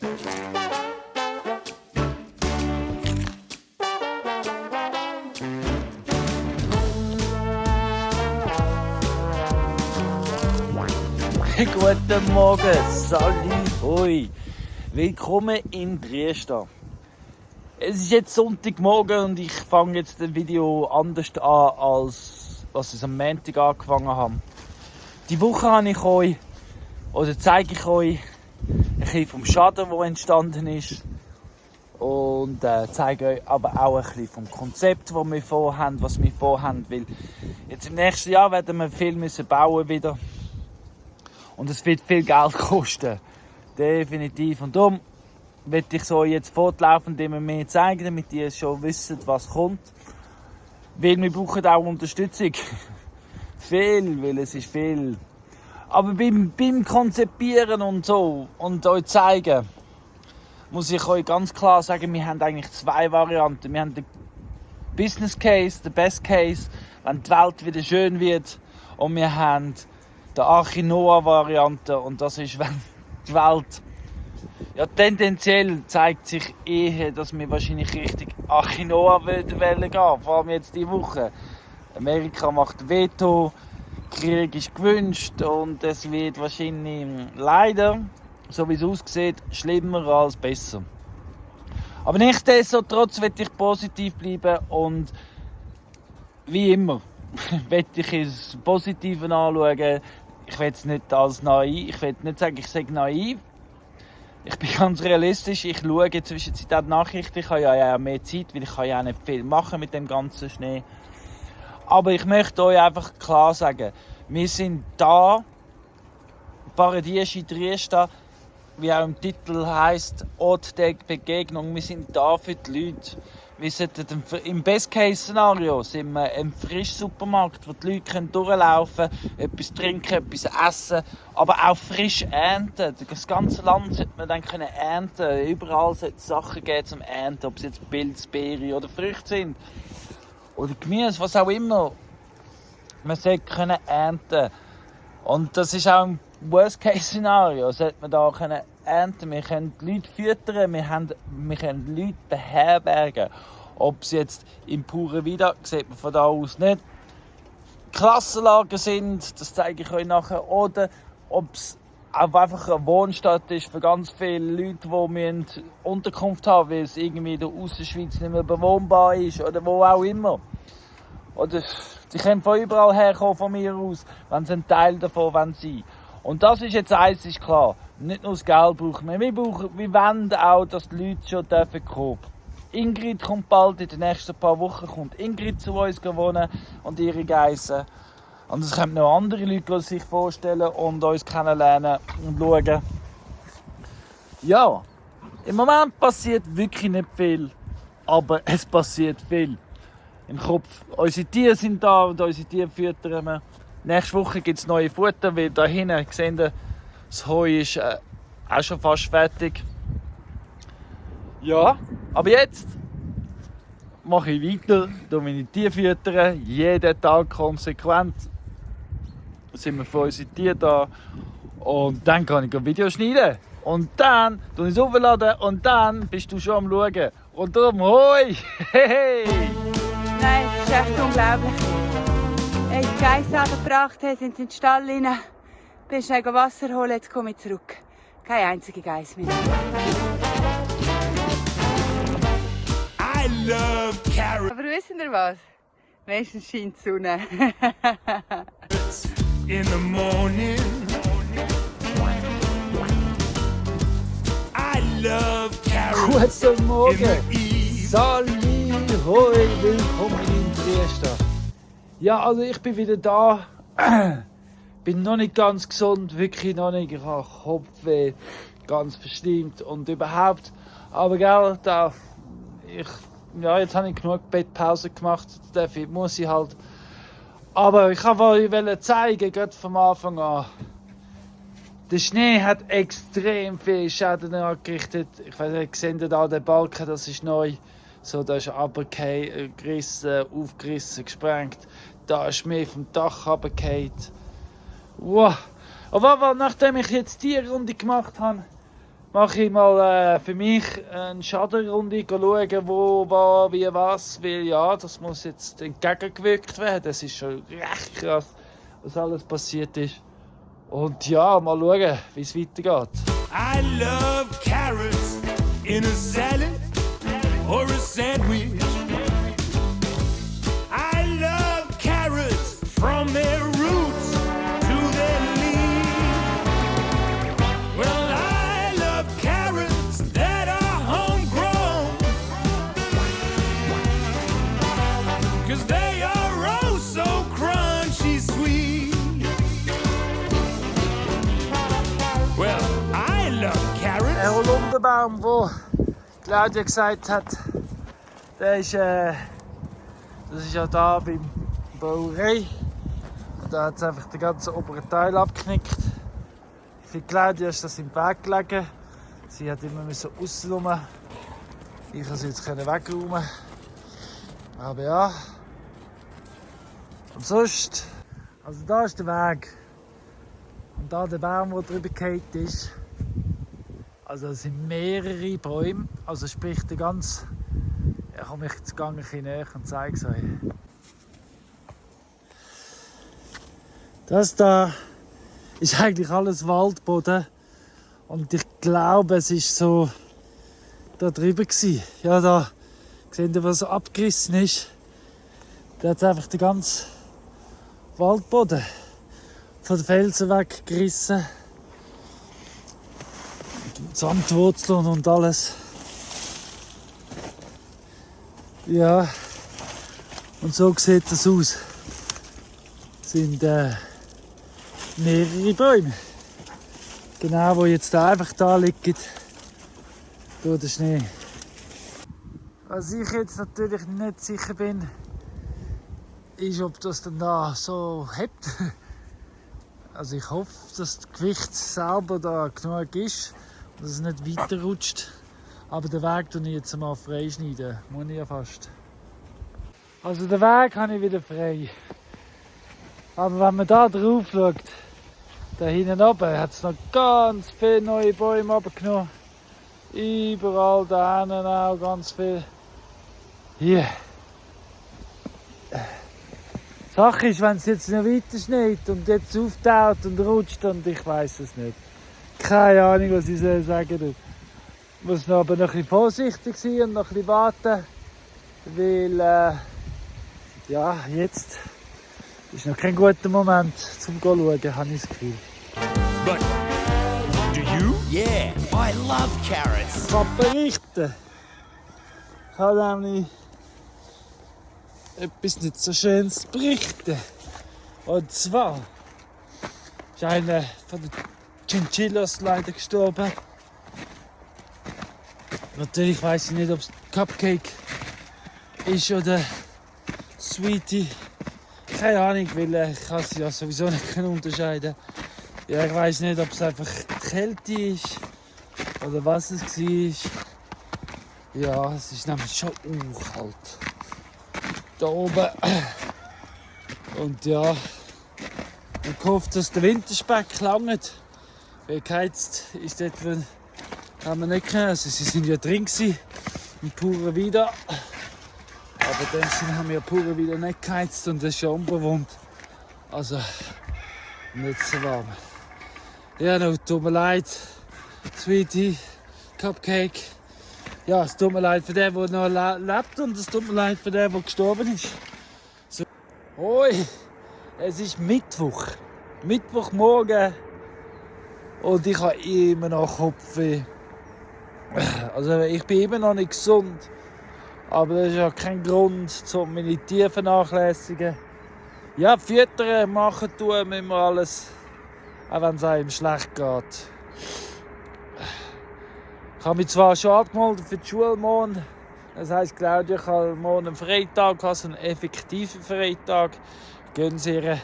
Guten Morgen, Sali, hoi. Willkommen in Triester. Es ist jetzt Sonntagmorgen und ich fange jetzt das Video anders an, als was ich am Montag angefangen habe. Die Woche habe ich euch, oder zeige ich euch, ein bisschen vom Schaden, der entstanden ist. Und zeige euch aber auch ein bisschen vom Konzept, das wir vorhaben, was wir vorhaben. Weil jetzt im nächsten Jahr werden wir viel bauen wieder. Und es wird viel Geld kosten. Definitiv. Und darum möchte ich es euch jetzt fortlaufend immer mehr zeigen, damit ihr schon wisst, was kommt. Weil wir brauchen auch Unterstützung. Viel, weil es ist viel. Aber beim Konzipieren und so und euch zeigen, muss ich euch ganz klar sagen, wir haben eigentlich zwei Varianten. Wir haben den Business Case, den Best Case, wenn die Welt wieder schön wird. Und wir haben die Archinoa-Variante, und das ist, wenn die Welt, ja, tendenziell zeigt sich eher, dass wir wahrscheinlich Richtung Archinoa wollen gehen, vor allem jetzt diese Woche. Amerika macht Veto, Krieg ist gewünscht und es wird wahrscheinlich leider, so wie es aussieht, schlimmer als besser. Aber nichtsdestotrotz will ich positiv bleiben und wie immer will ich es Positive anschauen. Ich will es nicht als naiv, ich will nicht sagen, ich sage naiv. Ich bin ganz realistisch, ich schaue zwischenzeit auch die Nachrichten, ich habe ja mehr Zeit, weil ich kann ja auch nicht viel machen mit dem ganzen Schnee. Aber ich möchte euch einfach klar sagen, wir sind da, Paradies in Triester, wie auch im Titel heisst, Ort der Begegnung, wir sind da für die Leute. Wir sollten im Best-Case-Szenario sind wir ein Frischsupermarkt, wo die Leute durchlaufen können, etwas trinken, etwas essen, aber auch frisch ernten. Das ganze Land sollte man dann ernten können. Überall sollte es Sachen geben zum Ernten, ob es jetzt Pilze, Beeren oder Früchte sind. Oder Gemüse, was auch immer. Man sollte ernten. Und das ist auch ein Worst-Case-Szenario. Sollte man da ernten. Wir können die Leute füttern, wir können die Leute beherbergen. Ob es jetzt im puren Wieder, sieht man von da aus nicht, Klassenlager sind, das zeige ich euch nachher, oder ob es auch einfach eine Wohnstadt ist für ganz viele Leute, die Unterkunft haben müssen, weil es irgendwie in der Aussenschweiz nicht mehr bewohnbar ist oder wo auch immer. Oder sie können von überall herkommen, von mir aus, wenn sie ein Teil davon sein wollen. Und das ist jetzt eins, ist klar. Nicht nur das Geld brauchen wir. Wir wollen auch, dass die Leute schon kommen dürfen. Ingrid kommt bald, in den nächsten paar Wochen kommt Ingrid zu uns wohnen und ihre Geissen. Und es kommen noch andere Leute, die sich vorstellen und uns kennenlernen und schauen. Ja, im Moment passiert wirklich nicht viel, aber es passiert viel. Im Kopf, unsere Tiere sind da und unsere Tiere füttern wir. Nächste Woche gibt es neue Futter, weil da hinten, seht ihr, das Heu ist auch schon fast fertig. Ja, aber jetzt mache ich weiter, meine Tiere füttern, jeden Tag konsequent. Sind wir für unsere Tiere da und dann kann ich ein Video schneiden. Und dann tue ich es aufladen und dann bist du schon am Schauen. Und darum, hoi! Hey! Nein, es ist echt unglaublich. Als die Geissen gebracht haben, sind sie in den Stall rein. Bin schnell Wasser holen, jetzt komme ich zurück. Keine einzige Geiss mehr. I love carrots. Aber wisst ihr was? Meistens scheint die Sonne. In the morning. I love carrots. Guten Morgen! In the evening. Sali, hoi, willkommen in Triester. Ja, also ich bin wieder da. Bin noch nicht ganz gesund, wirklich noch nicht. Ich habe Kopfweh, ganz verstimmt und überhaupt. Aber gell, jetzt habe ich genug Bettpause gemacht, dafür muss ich halt. Aber ich wollte euch zeigen, gerade vom Anfang an. Der Schnee hat extrem viel Schäden angerichtet. Ich weiß nicht, seht ihr da den Balken, das ist neu. So, da ist runtergerissen, aufgerissen, gesprengt. Da ist mehr vom Dach runtergefallen. Wow. Aber nachdem ich jetzt die Runde gemacht habe, mache ich mal für mich eine Schadenrunde, schauen, wo, wie, was, weil ja, das muss jetzt entgegengewirkt werden. Das ist schon recht krass, was alles passiert ist. Und ja, mal schauen, wie es weitergeht. I love carrots in a salad or a sandwich. I love carrots from their roots to their leaves. Well, I love carrots that are homegrown, 'cause they are oh so crunchy sweet. Well, I love carrots. Der Holunderbaum, wo Claudia gesagt hat, der ist, das ist ja da beim Bauerei. Und da hat es einfach den ganzen oberen Teil abgeknickt. Für Claudia ist das im Weg gelegen. Sie hat immer aussen rum. Ich konnte sie jetzt wegräumen. Aber ja. Und sonst, also da ist der Weg. Und da der Baum, der drüber gefallen ist. Also es sind mehrere Bäume, also sprich der ganz... Ja, komm, jetzt gehe ein bisschen näher und zeige es euch. Das da ist eigentlich alles Waldboden und ich glaube, es ist so da drüber gewesen. Ja, da seht ihr, was so abgerissen ist. Da hat einfach den ganzen Waldboden von den Felsen weggerissen. Samtwurzeln und alles. Ja, und so sieht das aus. Das sind mehrere Bäume. Genau, wo jetzt einfach da liegen, durch den Schnee. Was ich jetzt natürlich nicht sicher bin, ist, ob das dann da so hebt. Also ich hoffe, dass das Gewicht selber da genug ist, dass es nicht weiter rutscht. Aber den Weg tue ich jetzt mal freischneiden. Muss ich ja fast. Also den Weg habe ich wieder frei. Aber wenn man da drauf schaut, da hinten oben, hat es noch ganz viele neue Bäume abgenommen. Überall da hinten auch ganz viel. Hier. Die Sache ist, wenn es jetzt noch weiter schneit und jetzt auftaut und rutscht, und ich weiß es nicht. Keine Ahnung, was ich sagen soll. Ich muss noch aber noch ein bisschen vorsichtig sein und noch ein bisschen warten, weil ja, jetzt ist noch kein guter Moment zum schauen, habe ich das Gefühl. But do you? Yeah, I love carrots. Ich kann berichten. Ich habe nämlich etwas nicht so Schönes zu berichten. Und zwar ist einer von den Chinchillas leider gestorben. Natürlich weiss ich nicht, ob es Cupcake ist oder Sweetie. Keine Ahnung, weil ich kann sie ja sowieso nicht unterscheiden. Ja, ich weiss nicht, ob es einfach die Kälte ist oder was es war. Ja, es ist nämlich schon kalt. Da oben. Und ja, ich hoffe, dass der Winterspeck langt. Weil geheizt ist dort, haben wir nicht können. Also sie sind ja drin gewesen, im puren Wieder. Aber dann haben wir ja pure Wieder nicht geheizt und das ist ja unbewohnt. Also nicht so warm. Ja, no, tut mir leid, Sweetie, Cupcake. Ja, es tut mir leid für den, der noch lebt, und es tut mir leid für den, der gestorben ist. So. Hoi, es ist Mittwoch. Mittwochmorgen. Und ich habe immer noch Kopfweh. Also ich bin immer noch nicht gesund. Aber das ist ja kein Grund, um meine Tiere zu vernachlässigen. Ja, füttern, machen, tun müssen wir alles. Auch wenn es einem schlecht geht. Ich habe mich zwar schon angemeldet für die Schule morgen. Das heisst, Claudia kann morgen einen Freitag haben, so einen effektiven Freitag. Gönnen sie ihr.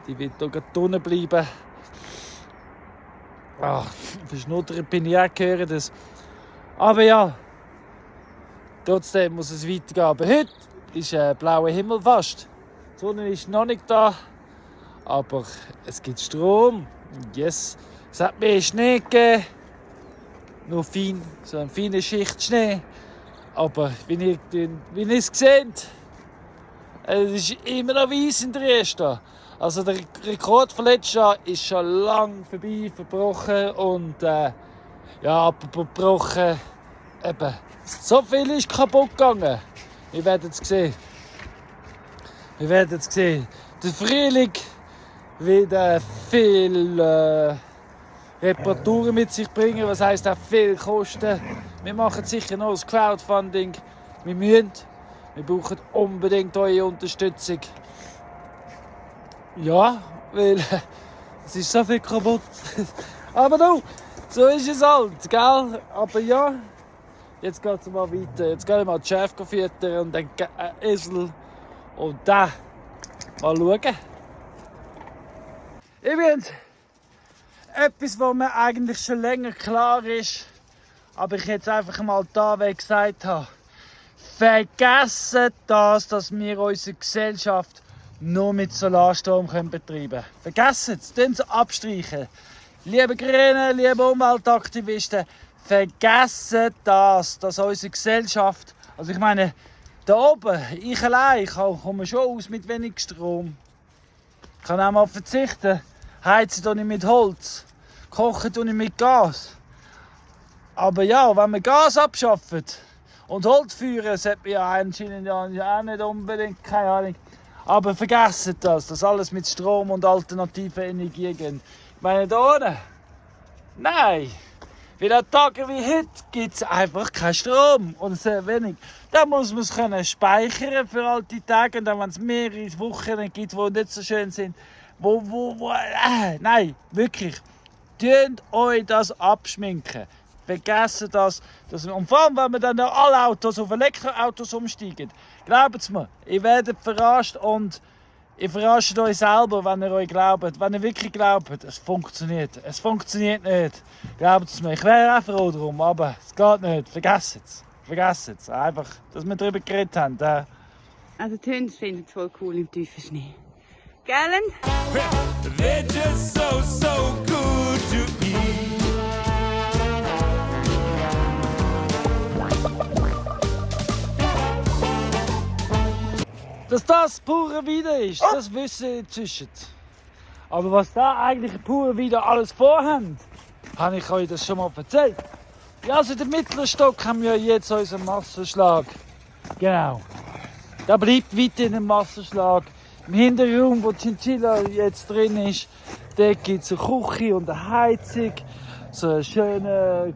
Die wird hier drinnen bleiben. Ach, verschnuddert bin ich auch gehört. Das. Aber ja, trotzdem muss es weitergehen. Aber heute ist blauer Himmel fast. Die Sonne ist noch nicht da. Aber es gibt Strom. Yes. Es hat mehr Schnee gegeben. nur fein, so eine feine Schicht Schnee. Aber wie ihr es seht, es ist immer noch weiss in Triest. Also der Rekord von letztes Jahr ist schon lange vorbei, verbrochen und verbrochen, eben, so viel ist kaputt gegangen. Wir werden es sehen. Der Frühling wird viel Reparaturen mit sich bringen, was heisst auch viel Kosten. Wir machen sicher noch ein Crowdfunding. Wir brauchen unbedingt eure Unterstützung. Ja, weil es ist so viel kaputt. Aber du, so ist es halt, gell? Aber ja, jetzt geht es mal weiter. Jetzt gehen wir mal die Chef füttern und dann Esel und dann mal schauen. Übrigens, etwas, was mir eigentlich schon länger klar ist, aber ich jetzt einfach mal da weg gesagt habe. Vergessen das, dass wir unsere Gesellschaft nur mit Solarstrom betreiben können. Vergessen es, tun es abstreichen. Liebe Grüne, liebe Umweltaktivisten, vergessen das, dass unsere Gesellschaft, also ich meine, da oben, ich allein komme schon aus mit wenig Strom. Ich kann auch mal verzichten, heizen tue ich mit Holz, kochen tue ich mit Gas. Aber ja, wenn wir Gas abschaffen und Holz führen, sollte man ja anscheinend auch nicht unbedingt, keine Ahnung. Aber vergessen das, dass alles mit Strom und alternativen Energien geht. Ich meine, da unten, nein. Weil an Tagen wie heute gibt es einfach keinen Strom oder sehr wenig. Da muss man es speichern für all die Tage. Und dann, wenn es mehrere Wochen gibt, die nicht so schön sind. Nein, wirklich. Tönt euch das abschminken. Vergessen das. Und vor allem, wenn wir dann alle Autos auf Elektroautos umsteigen. Glaubt mir, ihr werdet verarscht und ihr verarscht euch selber, wenn ihr euch glaubt. Wenn ihr wirklich glaubt, es funktioniert. Es funktioniert nicht. Glaubt es mir, ich wäre auch froh darum, aber es geht nicht. Vergesst es. Vergesst es. Einfach, dass wir darüber geredet haben. Also die Hunde finden es voll cool im tiefen Schnee. Gell? They're just so good to eat. Dass das pure Wieder ist, das wissen wir inzwischen. Aber was da eigentlich pure Wieder alles vorhaben, habe ich euch das schon mal erzählt. Ja, also in der mittleren Stock haben wir jetzt unseren Massenschlag. Genau. Da bleibt weiterhin ein Massenschlag. Im Hinterraum, wo Chinchilla jetzt drin ist, dort gibt es eine Küche und eine Heizung. So eine schöne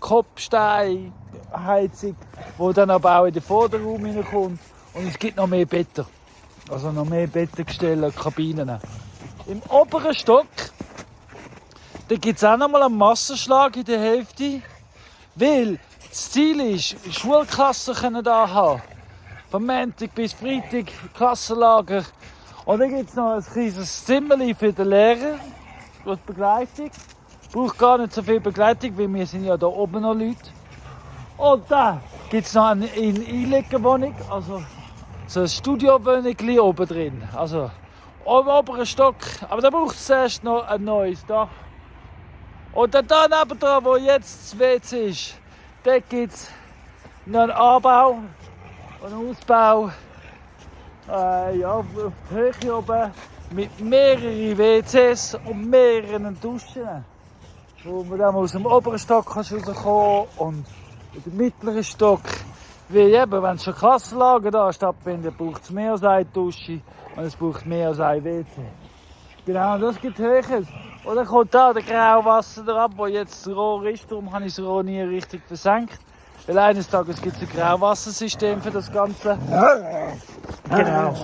Kopfsteinheizung, die dann aber auch in den Vorderraum hineinkommt. Und es gibt noch mehr Betten. Also noch mehr Bettengestelle, Kabinen. Im oberen Stock gibt es auch noch mal einen Massenschlag in der Hälfte. Weil das Ziel ist, Schulklassen können da haben. Von Montag bis Freitag Klassenlager. Und dann gibt es noch ein kleines Zimmerchen für den Lehrer. Mit Begleitung. Braucht gar nicht so viel Begleitung, weil wir sind ja da oben noch Leute. Und dann gibt es noch eine Einliegerwohnung. Also so ein Studiowohnung oben drin. Also im oberen Stock. Aber da braucht es zuerst noch ein neues Dach. Und dann da nebendran, wo jetzt das WC ist, da gibt es noch einen Anbau und einen Ausbau. Auf die Höhe oben mit mehreren WCs und mehreren Duschen. Wo man dann aus dem oberen Stock rauskommen und in den mittleren Stock. Weil eben, wenn schon Klassenlager da stattfinden, braucht es mehr als eine Dusche und es braucht mehr als ein WC. Genau, das gibt Höheres. Und dann kommt da der Grauwasser drauf, wo jetzt das Rohr ist. Darum habe ich das Rohr nie richtig versenkt. Weil eines Tages gibt es ein Grauwassersystem für das Ganze. Genau.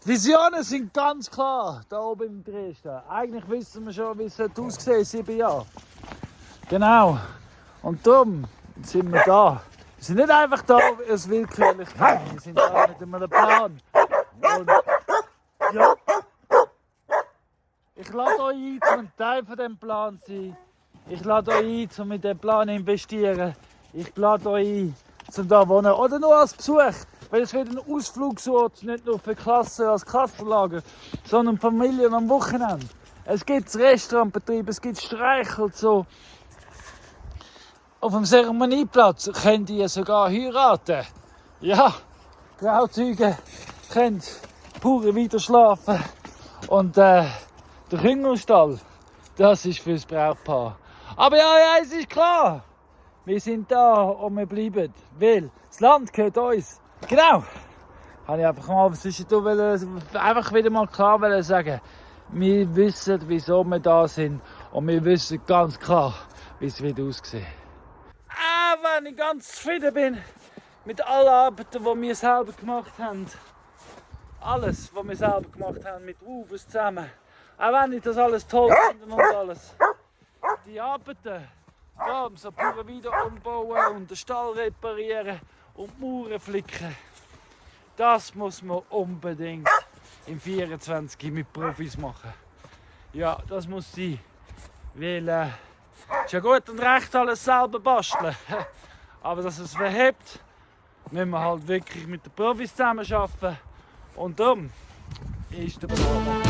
Die Visionen sind ganz klar, da oben in Dresden. Eigentlich wissen wir schon, wie es aussehen in 7 Jahren. Genau. Und darum sind wir da. Wir sind nicht einfach da aus Willkürlichkeit. Wir sind da mit einem Plan. Und ja. Ich lade euch ein, zum Teil von diesem Plan zu sein. Ich lade euch ein, zum in diesen Plan zu investieren. Ich lade euch ein, zum da wohnen. Oder nur als Besuch. Weil es wird ein Ausflugsort, nicht nur für Klassen als Klassenlager, sondern Familien am Wochenende. Es gibt Restaurantbetriebe, es gibt Streichel, so. auf dem Zeremonieplatz könnt ihr sogar heiraten. Ja, Trauzeuge können pure wieder schlafen. Und der Küngelstall, das ist fürs Brautpaar. Aber ja, es ist klar. Wir sind da und wir bleiben, weil das Land gehört uns. Genau. Habe ich einfach mal einfach wieder mal klar sagen. Wir wissen, wieso wir da sind und wir wissen ganz klar, wie es wird aussehen. Wenn ich ganz zufrieden bin mit allen Arbeiten, die wir selber gemacht haben. Alles, was wir selber gemacht haben mit Rufus zusammen. Auch wenn ich das alles toll finde und alles. Die Arbeiten, ja, so pure wieder umbauen und den Stall reparieren und die Mauern flicken. Das muss man unbedingt im 24 mit Profis machen. Ja, das muss sein. Weil es ist ja gut und recht alles selber basteln. Aber dass es verhebt, müssen wir halt wirklich mit den Profis zusammenarbeiten. Und darum ist der Plan.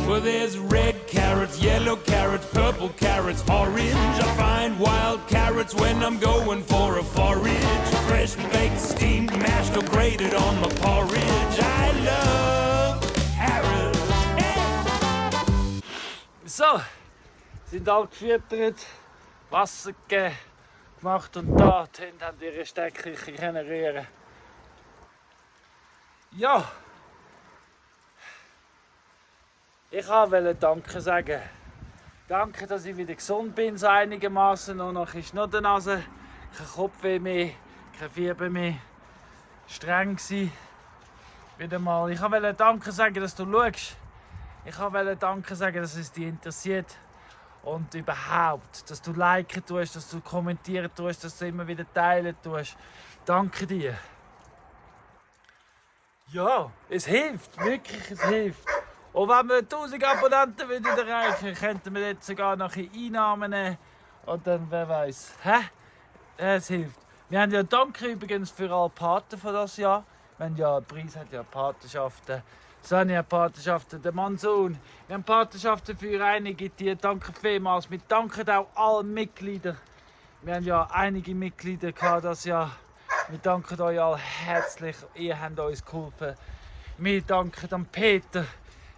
Well, there's red carrots, yellow carrots, purple carrots, orange. I find wild carrots when I'm going for a forage. Fresh baked, steamed, mashed or grated on my porridge. I love carrots. Hey. So, sind alle gefüttert, Wasser gegeben, gemacht und da. Die Hunde haben ihre Steckküche rühren. Ja. Ich wollte Danke sagen. Danke, dass ich wieder gesund bin, so einigermaßen. Nur noch ist noch die Nase, kein Kopfweh mehr, kein Fieber mehr. Streng gsi. Wieder mal. Ich wollte Danke sagen, dass du schaust. Ich wollte Danke sagen, dass es dich interessiert. Und überhaupt, dass du liken tust, dass du kommentieren tust, dass du immer wieder teilen tust. Danke dir. Ja, es hilft, wirklich, es hilft. Und wenn wir 1000 Abonnenten wieder erreichen, könnten wir jetzt sogar noch Einnahmen nehmen. Und dann, wer weiß. Es hilft. Wir haben ja Danke übrigens für alle Paten von das Jahr. Wir haben ja, Preis hat ja Patenschaften. Sonja hat Patenschaften, der Monsun. Wir haben Patenschaften für einige Tiere. Danke vielmals. Wir danken auch allen Mitgliedern. Wir haben ja einige Mitglieder gehabt das Jahr. Wir danken euch alle herzlich. Ihr habt uns geholfen. Wir danken an Peter.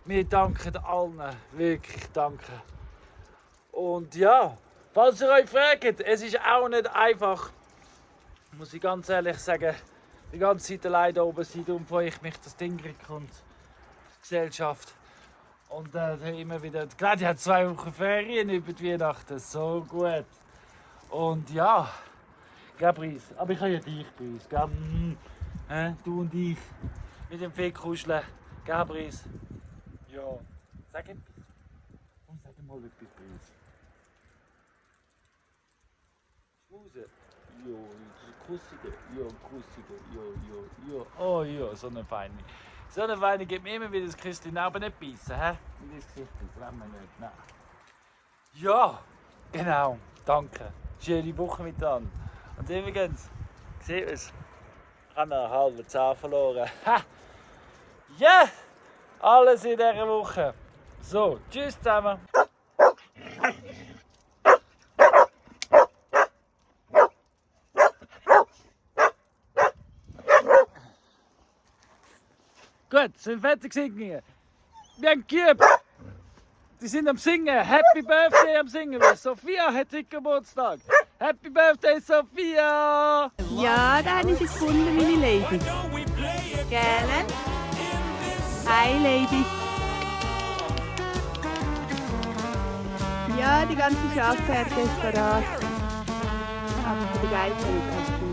Wir danken allen, wirklich danke. Und ja, falls ihr euch fragt, es ist auch nicht einfach, muss ich ganz ehrlich sagen, die ganze Zeit allein da oben sein, darum freue ich mich, dass die Ingrid kommt, die Gesellschaft. Und immer wieder, Claudia hat 2 Wochen Ferien über die Weihnachten, so gut. Und ja, Gabriel, aber ich habe ja dich, Brice, du und ich, mit dem Fee-Kuscheln, Gabriel. Ja, sag etwas. Und sag mal etwas, Brice. Schmuse. Ja, Kussige. Ja, Kussige. Ja. Oh ja, so eine Feine. So eine Feine gibt mir immer wieder das Küsschen, aber nicht beißen, hä? Nicht ins Gesicht, das wollen wir nicht, nein. Ja, genau, danke. Schöne Woche miteinander. Und übrigens, seht ihr es? Ich habe einen halben Zahn verloren. Ha! Ja! Yeah! Alles in dieser Woche. So, tschüss zusammen. Gut, sind fertig singen. Wir haben geübt. Die sind am Singen. Happy Birthday am Singen. Sophia hat heute Geburtstag. Happy Birthday, Sophia! Ja, da habe ich sie gefunden, meine Lady. Gerne. Hi, Lady. Ja, die ganze Schafherde ist parat. Aber für die Geilste kannst du